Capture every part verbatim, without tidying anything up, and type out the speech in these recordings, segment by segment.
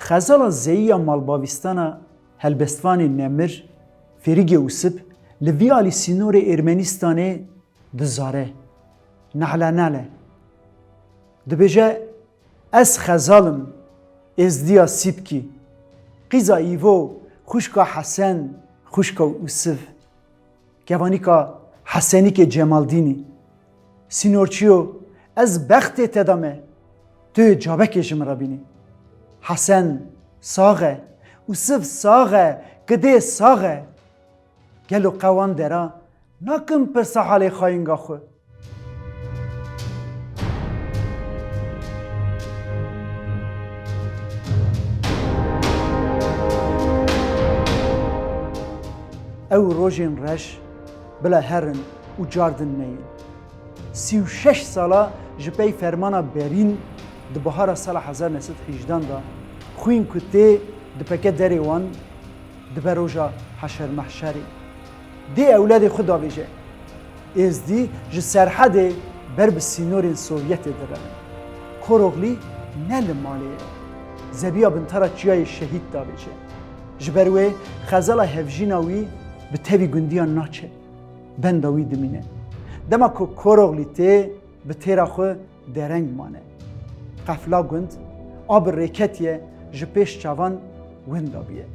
Xezala zeyî ya malbavîstana helbestvanê Nemir, Fêrigê Ûsib, li vî alî sînorê Ermenîstanê dizare. Nehlenel e. Dibêje, Ez Xezal im, Êzdiya Sîpkî. Qîza Îvo, xwişka Hesen, xwişka Ûsiv. Kevanîka Hesenîkê Cemaldînî. Sînorçiyo, ez bextê te de me. Tu yê cabekê ji min re bînî. Hesen sax e, Ûsiv sax e, Qidê sax e. Gelo qewan dera nakin pirsa halê xayînga xwe? Ew rojên reş bila herin û cardin neyên. Sî û şeş sala ji pey fermana Berîn di bihara sala hezar neh sed hejdan de xwîn ku tê dipeke derê wan, dibe roja heşer mehşerê. Dê ewledê xwe davêje. Êzdî ji Serhedê ber bi sînorên Sovyetê direvin. Koroxlî ne li malê ye. Zebiya bintara çiyayê şehîd davêje. Ji ber wê xezala hevjîna wî bi tevî gundiyan naçe. Benda wî dimîne. Dema ku Koroxlî tê, bi têra xwe dereng mane. Qefla gund a bi rêketiye ji pêş çavan winda bûye.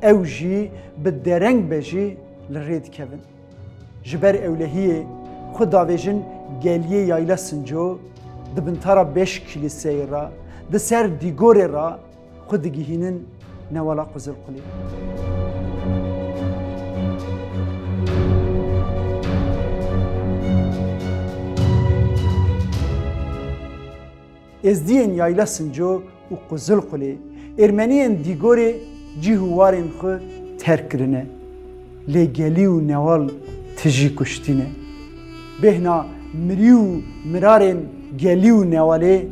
Ew jî bi dereng be jî li rê dikevin. Ji ber ewlehiyê xwe davêjin geliyê Yayla Sinco, di bintara beş kilîseyê re, di ser dîgorê re, xwe digihînin newala Quzilqulê. Êzdiyên Yayla Sinco û Quzilqulê Ermeniyên Dîgorê cih û warên xwe terk kirine. Lê gelî û newal tijî kuştî ne. Bêhna mirî û mirarên gelî û newalê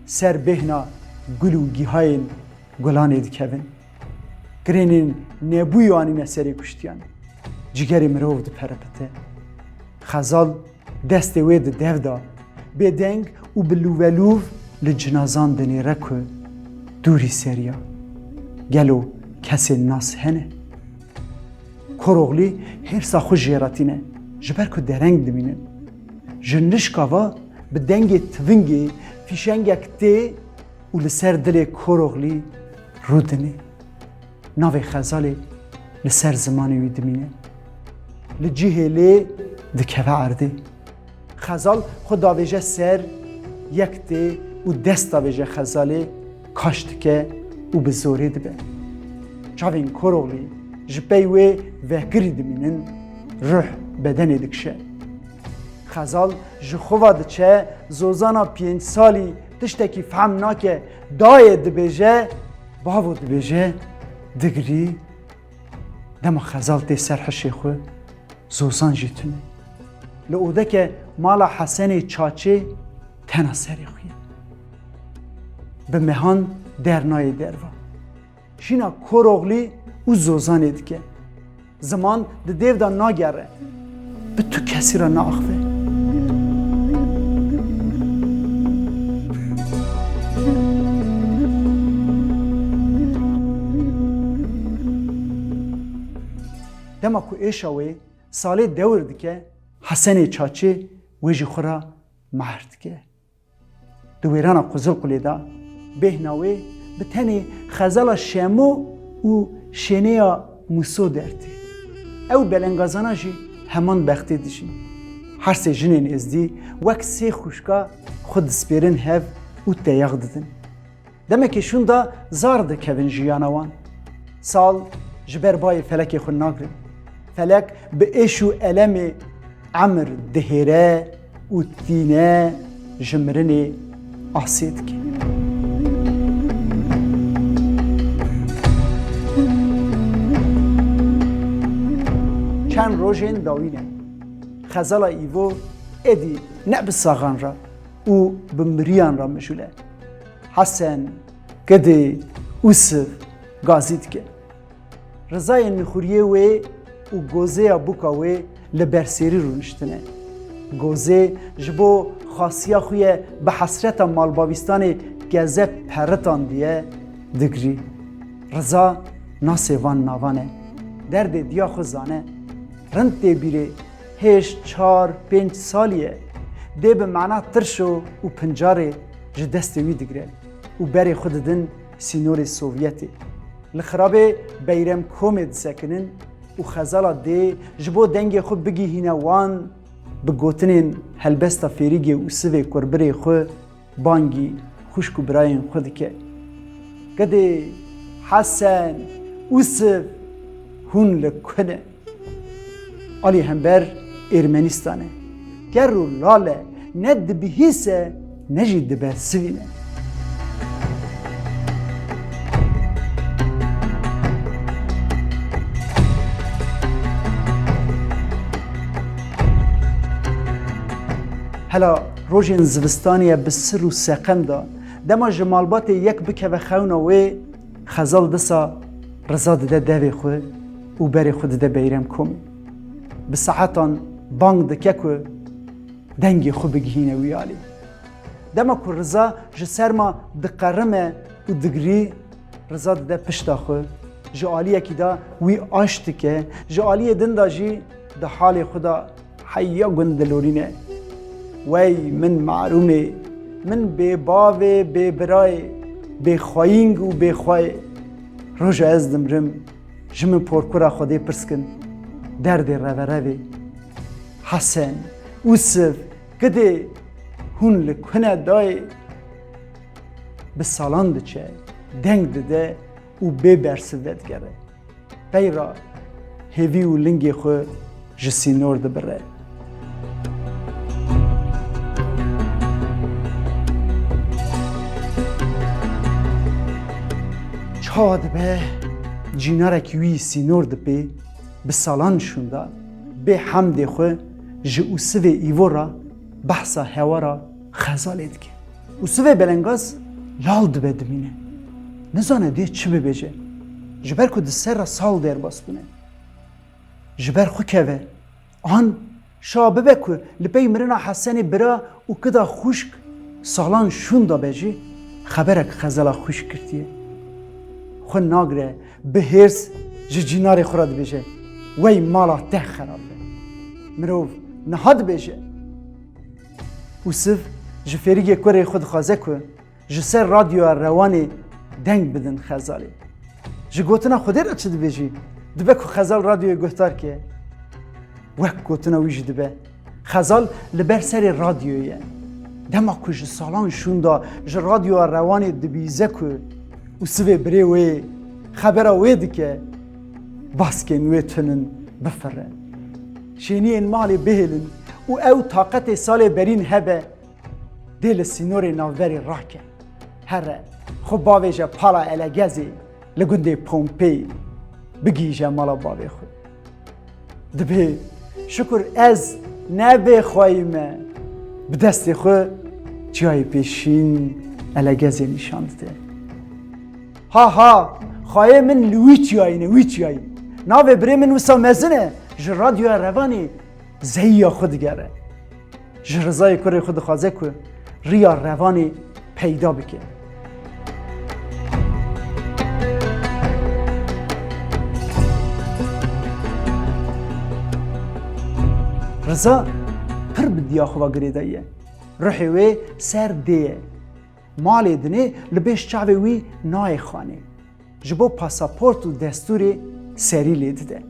ser bêhna gul û gîhayên gulanê dikevin. Kirênên nebûyî anîne serê kuştiyan. Cigerê mirov diperepite. Xezal destê wê di dev de, bêdeng û bi lûvelûv li cinazan dinêre ku dûrî seriya. Gelo kesên nas hene? Koroxlî hêrsa xwe jê re tîne, ji ber ku dereng dimînin. Ji nişka va bi dengê tivingê fîşengek tê û li ser dilê Koroxlî rûdinê. Navê Xezalê li ser zimanê wî dimîne. Li cihê lê dikeve erdê. Xezal xwe davêje ser, yek tê û dest davêje Xezalê, kaş dike û bi zorê dibe. Çavên Koroxlî ji pey wê vekirî dimînin, ruh bedenê dikişe. Xezal ji xwe va diçe, zozana pênc salî tiştekî fehm nake, dayê dibêje, bavo dibêje, digirî. Dema Xezal tê ser hişê xwe, zozan jî tune. Li odeke mala Hesenê Çaçê tena serê xwe ye. Bi mehan dernayê derva. Şîna Koroxlî û zozanê dike. Ziman di dêv de nagere. Bi tu kesî re naaxive. Dema ku êşa wê salê dewir dike, Hesenê Çaçê wê ji xwe re mehr dike. Di wêrana Quzilqulê de bêhna wê bi tenê Xezala Şemo û Şênêya Mûso dertê. Ew belengazana jî heman bextê dijîn. Her sê jinên êzdî wek sê xwişka xwe dispêrin hev û teyax didin. Demekê şûnda zar dikevin jiyana wan. Sal ji ber bayê felekê xwe nagrin. Felek bi êş û elemê emir dihêre û tîne ji mirinê asê dike. Çend rojên dawî ne. Xezala Îvo êdî ne bi saxan re û bi miriyan re mijûl e. Hesen, Qidê, Ûsiv gazî dike. Rizayên nixuriyê wê û gozêya bûka wê li ber sêrî rûniştine. Gozê ji bo xasiya xwe ye bi hesreta malbavîstanê keze peritandiye, digirî. Riza nasê van navan e. Derdê diya xwe zane. Rind tê bîrê hêj çar pênc salî ye. Dê bi mana tirşo û pincarê ji destê wî digire û berê xwe didin sînorê Sovyetê. Li xirabê Beyrem Komê disekinin û Xezala dê ji bo dengê xwe bigihîne wan, bi gotinên helbesta Fêrîgê û Sivê kurbirê xwe bangî xwişk û birayên xwe dike. Gedê, Hesen, Ûsiv, hûn li ku ne? Alî hember Ermenîstan e. Ker û lal e, ne dibihîse, ne jî dibersivîne. Hela rojên zivistanê ye bi sir û seqem de, dema ji malbatê yek bikeve xewna wê, Xezal disa Riza dide devê xwe û berê xwe dide Beyrem Komê. Bi saetan bang dike ku dengê xwe bigihîne wî alî. Dema ku Riza ji serma diqerime û digirî, Riza dide pişta xwe, ji aliyekî de wî aş dike, ji aliyê din de jî di halê xwe de heya gund dilorîne. Wey min marûmê, min bê bavê, bê birayê, bê xweyîng û bê xweyê. Roja ez dimrim, ji min porkura Xwedê pirs kin, derdê reverevê. Hesen, Ûsiv, Gidê, hûn li ku ne dayê? Bi salan diçe, deng dide û bê bersiv vedigere. Peyra hêvî û lingê xwe ji sînor dibire. Çawa dibe cînarekî wî sînor dipê, bi salan şûnda, bê hemdê xwe ji Ûsivê Îvo re behsa hewara Xezalê dike. Ûsivê belengaz lal dibe dimîne. Nizane dê çi bibêje. Ji ber ku di ser re sal derbas bûne. Ji ber xwe keve. An şa bibe ku li pey mirina Hesenê bira û kida xwişk salan şûn dabe jî, xeberek Xezala xwişk girtiye. Xwe nagire, bi hêrs ji cînarê xwe re dibêje, "Wey mala te xerab be." Mirov niha dibêje. Ûsiv ji Fêrîgê kurê xwe dixwaze ku ji ser radyoya Rewanê deng bidin Xezalê. Ji gotina Xwedê re çi dibêjî? Dibe ku Xezal radyoyê guhdar ke. Wek gotina wî jî dibe, Xezal li ber serê radyoyê ye. Dema ku ji salan şûnda ji radyoya Rewanê dibîze ku Ûsivê birê wê xebera wê dike, baskên wê tunin bifire. Şêniyên malê bihêlin û ew taqetê salê berîn hebe, dê li sînorê navberê rake. Here, xwe bavêje pala Elegezê li gundê Pompey, bigihîje mala bavê xwe. Dibê, şukur ez ne bêxweyî me, bi destê xwe çiyayê pêşîn Elegezê nîşan dide. Ha ha, xwayê min li wî çiyayî ne, wî çiyayî. Navê birê min wisa mezin e, ji radyoya Revanê zeyiya xwe digere. Ji Rizayê kurê xwe dixwaze ku riya Revanê peyda bike. Riza pir bi diya xwe ve girêdayî ye. Ruhê wê ser dê ye. Malê dinê li pêş çavê wî nayê xanê. Ji bo pasaport û destûrê serî lê dide.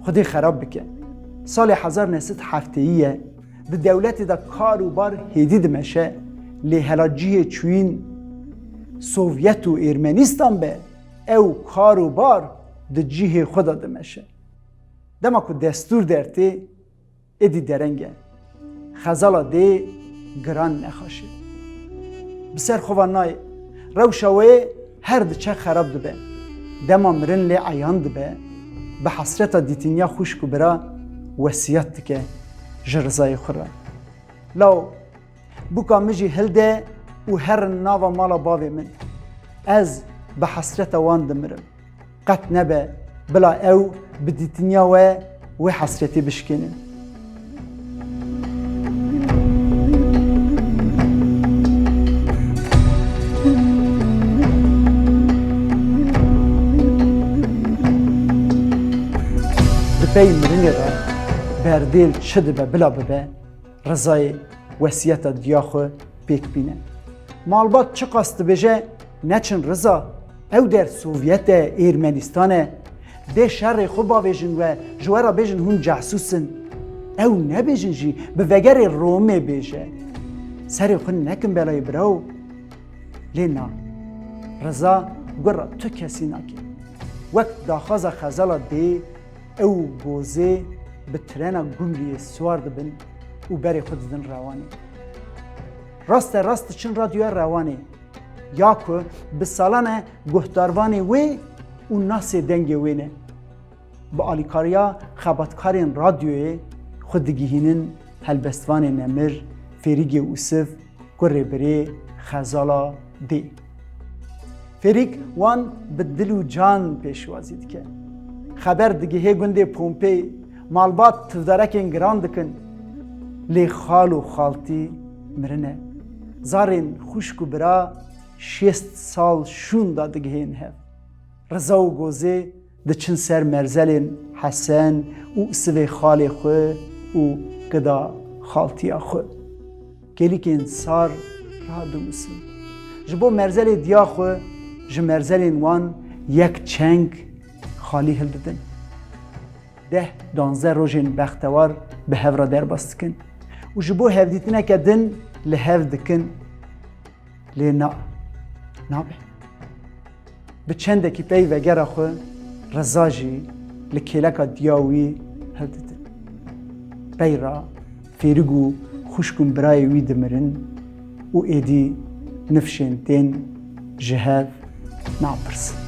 Xwedê xerab bike. Salê hezar neh sed heftêyî ye, di dewletê de kar û bar hêdî dimeşe, lê hela cihê çûyîn Sovyet û Ermenîstan be, ew kar û bar di cihê xwe de dimeşe. Dema ku destûr dertê, êdî dereng e. Xezala dê giran nexaşe. Bi ser xwe ve nayê. Rewşa wê her diçe xerab dibe. Dema mirin lê eyan dibe, bi hesreta dîtiniya xwişk û bira wesiyet dike ji Rizayê xwe re. Law, bûka min jî hilde û herin nava mala bavê min. Ez bi hesreta wan dimirim. Qet nebe bila ew bi dîtiniya we wê hesretê bişkênin. Dêl çi dibe bila bibe, Rizayê wesiyeta diya xwe pêk bîne. Malbat çiqas dibêje, neçin Riza, ew der Sovyet e, Ermenistan e. Dê şerê xwe bavêjin we, ji we re bêjin hûn cehsûs in. Ew nebêjin jî, bi vegerê Romê bêje. Serê xwe nekin belayê biraw. Lê na, Riza gura tu kesî nake. Wek daxwaza Xezala dê, ew û Gozê bi trena Gumriyê siwar dibin û berê xwe didin Rewanê. Raste rast diçin radyoya Rewanê, ya ku bi salan e guhdarvanê wê û nasê dengê wê ne. Bi alîkariya xebatkarên radyoyê xwe digihînin helbestvanê nemir Fêrîgê Ûsiv, kurê birê Xezala dê. Fêrîg wan bi dil û can pêşwazî dike. Xeber digihê gundê Pompey, malbat tivdarekên giran dikin. Lê xal û xaltî mirine. Zarên xwişk û bira şêst sal şûn da digihên hev. Riza û Gozê diçin ser merzelên Hesen û Sivê xalê xwe û gida xaltiya xwe. Kêlîkên sar radimusin. Ji bo merzelê diya xwe, ji merzelên wan yek çeng xalî hildidin. Deh danzdeh rojên bextewar bi hev re derbas dikin û ji bo hevdîtineke din li hev dikin. Lê na, nabe. Bi çendekî pey vegera xwe Riza jî li kêleka diya wî hildidin. Pey re Fêrig û xwişk û birayê wî dimirin û êdî nifşên tên ji hev napirsin.